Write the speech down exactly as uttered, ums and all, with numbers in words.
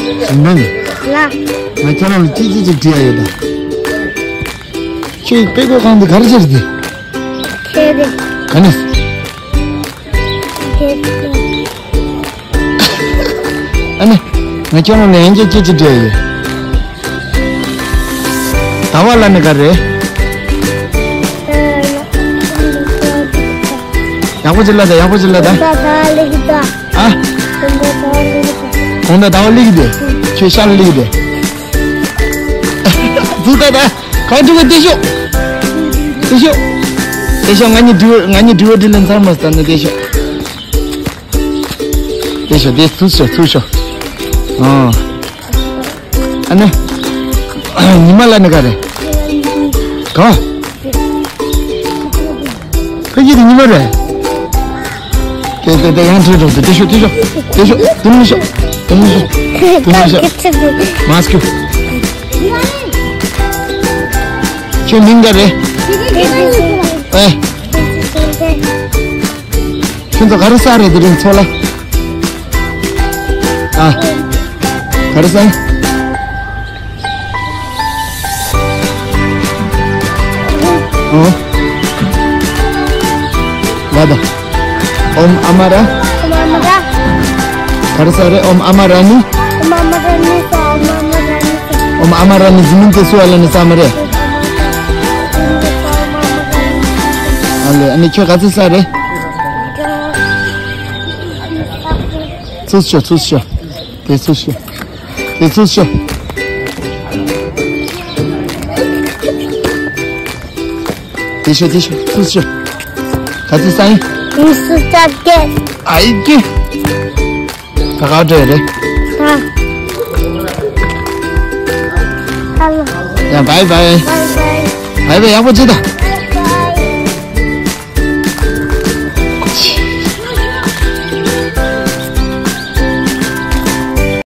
ཞིང་ནང་། ལ། ང་ཁྱེད་རང་ལ་ཅི་ཅི་ཅིག་དྲི་ཡ་ཡོད་ད། ཁྱོད་དཔེ་དགོས་གང་དུ་ག་རེ་བྱེད་དེ། ཁྱེད་དེ། ག་ནས། ཁྱེད་དེ། ཨ་ནི། ང་ཁྱོད་རང་ལ་ཡང་ཅི་ཅི་ཅིག་དྲི་ཡ་ཡོད། ཟླ་བ་ལ་ནི་ག་རེ། ཡག་པོ་ཅིག་ལ་ད་ཡག་པོ་ཅིག་ལ་ད། ད་ད་ལེགས་ད། ཨ། དགོང་དག་ཟླ་བ་ལེགས་དེ། ཁྱོད་ཤར་ལེགས་དེ། དུ་ད་ད། གང་དུ་བ་དེ་ཤོག་དེ་ཤོག་དེ་ཤོག་ང་གཉིས་དུ་ང་གཉིས་དུ་བ་དྲི་ལན་ཚར་མ་ཟ་ན་དེ་ཤོག་དེ་ཤོག་དེ་ཚུར་ཤོག་ཚུར་ཤོག་ཨ་ཨ་ནི། ཉི་མ་ལ་ནི་ག་རེ། ག་ཁ་ཡིག་གི་ཉི་མ་རེད། དེ་དེ་དེ་ཡང་བྲིས་འགྲོ་དེ་དེ་ཤོག་དེ་ཤོག་དེ་ཤོག་དེ་མི་ཤོག་དེ་མི་ཤོག་དེ་མི་ཤོག་མ་སྐྱུ། ཁྱོད་མིང་ག་རེད། ཨེ། ཁྱོད་ཚོ་ག་རེ་ཟ་རེད་དེ་རིང་ཚོ་ལ། ཨ། ག་རེ་ཟ། ཨོ། ལ་ད། ཨོམ་ཨ་མ་ར། ཨོམ་ཨ་མ་ར། ག་རེ་ཟ་རེད། ཨོམ་ཨ་མ་ར་ནི། ཨོམ་ཨ་མ་ར་ནི་ཟ། ཨོམ་ཨ་མ་ར་ནི་ཟ། ཨོམ་ཨ་མ་ར་ནི་ཟི་མིན་དེ་སུ་ཨ་ལ་ནི་ཟ་མ་རེད། ཨ་ལེ། ཨ་ནི་ཁྱོད་ག་ཚོད་ཟ་རེད། ཚུར་ཤོག་ཚུར་ཤོག་དེ་ཚུར་ཤོག་དེ་ཚུར་ཤོག་དེ་ཤོག་དེ་ཤོག་ཚུར་ཤོག་ག་ཚོད་ཟ་ཡིན། ཉི་ཤུ་རྩ་བརྒྱད། ཨ་ཡི་ཀི། ད་ག་འདྲ་རེད། ད། ཧ་ལོ། ཡ་བའི་བའི། བའི་བའི། བའི་བའི་ཡག་པོ་བྱེད་ད།